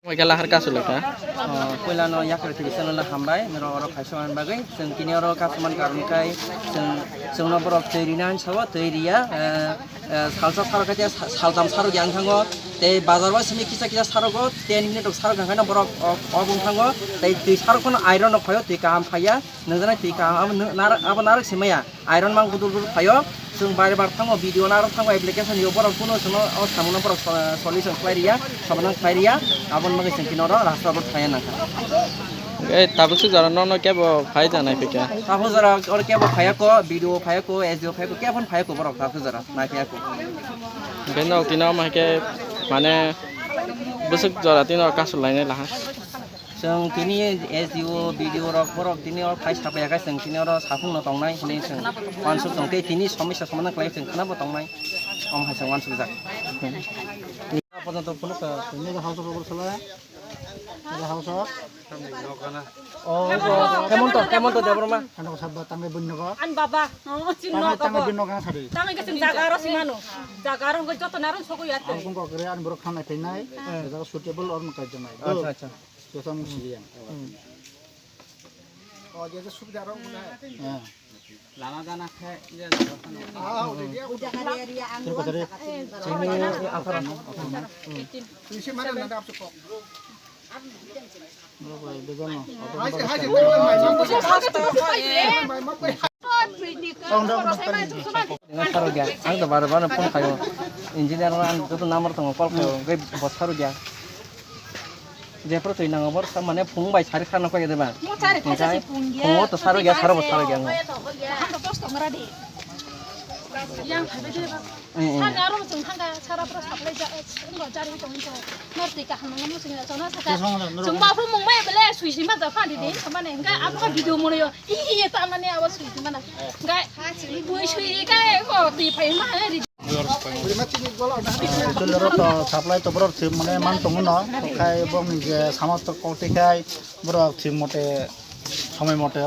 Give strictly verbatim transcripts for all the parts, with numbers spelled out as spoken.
Wngkha lahar kasu lekha. Ah, puila no Yakhar T V channel no hambai, norok oro khaisa manwi bagwi. Chwng tini oro kasu man karon khai, chwng, chwngno borok twi rina hinwi sao, twi riya. Eh, eh, salsa sarok khe sa-, saltam sarok yang thango. Tei bazar o simi kisa kisa sarogo, ten minute rok sarok yang khaino borok o, o bung thango. Tei twi sarok phano iron rok phaio, twi kaham phaiya. Nungjaknai twi kaham abo nung-, nar-, abo narwk se maya. Iron mang gudul gudul phaio. Chwng bar bar thango, video narwk thango, application yo borok kuno chwngno o samungo borok so-, solution khlai riya, somanang khlai riya. Aboni bagwi chwng tini oro rasta road phaiya nangkha. Ei, tabuk se jora nono kebo phai ja nai phika? Tabuk jora oro kebo phaiya ko, video phaiya ko, S D O phaiya ko, kebo phaiya ko borok tabuk jora nai phaiya ko. Beno tino ma ke mane bwswk jora tino kasu lainai laha. Chwng tini S D O, B D O rok borok tini oro phai sapaiya khe chwng tini oro saphung no tongnai hinwi chwng uansuk tong tei tini somosya somadhan khlai chwng khwnabo tongnai. Omo hai chwng uansukjak. Porjonto phunukha. Nini house of Agartala? Nini house of? Oh, Hemonto, Hemonto Debbarma. Ano sabba tangwi bunnogo. An baba, oh, chin Tangwi, no tangwi kabo. Bunnogo ang sari. Tangwi ke chwng jaga aro simano. Jaga aro joto naro sokoi ate. Ang kung kokre an borok khanai phainai. Jaga suitable or makai janai. Acha, acha. Joto ang sili ang. Oh, jadi subida rok muna. Lama gana khe, iya, iya, iya. Ah, udah dia, udah. Terus tadi, sini, apa, apa? Isi mana nanda apa kok? Hai, hai, hai, hai, hai, hai, hai. Ang dah baru-baru phone kayo. Engineer ang joto number tong call kayo. Gai bos karu dia. Jephru twi nango bor sa mane phung bai sari khana koi de ba. Mo chari khaisa si phung ya. Phungo to saro ya, saro bo saro ya. Hando post ngra de. Yang khabe de ba. Eh, eh. Thanga ro chung thanga sara pro supply ja, ngo jari tong to. Nor twi ka hanu mo sing chona saka. Chung ba phru mung mai bele sui sima da pha di de, samane ga abo video mo yo. Hi hi ta mane abo sui sima na. Ga bui sui ka ko ti phai ma. Dulero to supply to borok thwi mane man tongo no, khai bokni je sama to kok tei khai borok thwi mote somoi mote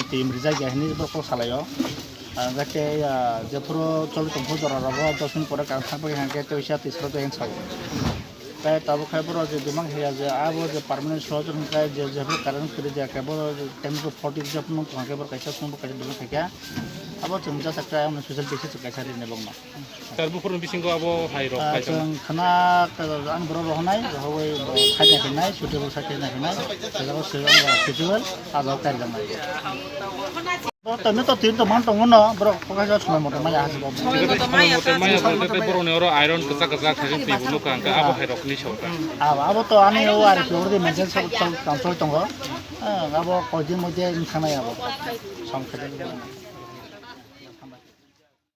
twi rijak ya hinwi borok kok salaio. Jake jephuru choli tongphuru jora rogo dos minute pore kang thang bagwi hangke tei uaisa twi soro tei hinwi sao. Tei tabuk khai borok je demand khe ya je abo je permanent solution hwn khe je jephuru current kwrwi ya khe borok ten to forty rwjak phano tong khe borok kaisa songbo kaisa demand khaikha. Abo chwng jasa khe ang special basis kaisa rinai bokno. Sir, buphurni bisingo abo hai rok Ah, phai chwng khana, ah, ang borok rohonai, rohoi bo khaina hinai, suitable sa khaina hinai, jaga se ang suitable, ah, jaga kari janai. Bo to ne to tin to man to ngono, borok ko kaisa somoi moto maya hasi bo. Somoi moto maya, borok ni oro iron kwchak kwchak khaijak twi bo nukha, hwnkhe abo hai rok ni sorkar. Abo, abo to ani o ari ko orde mention sa kam choli tongo. Ah, abo koi din moddhe wng thangnai abo. Som khaijak.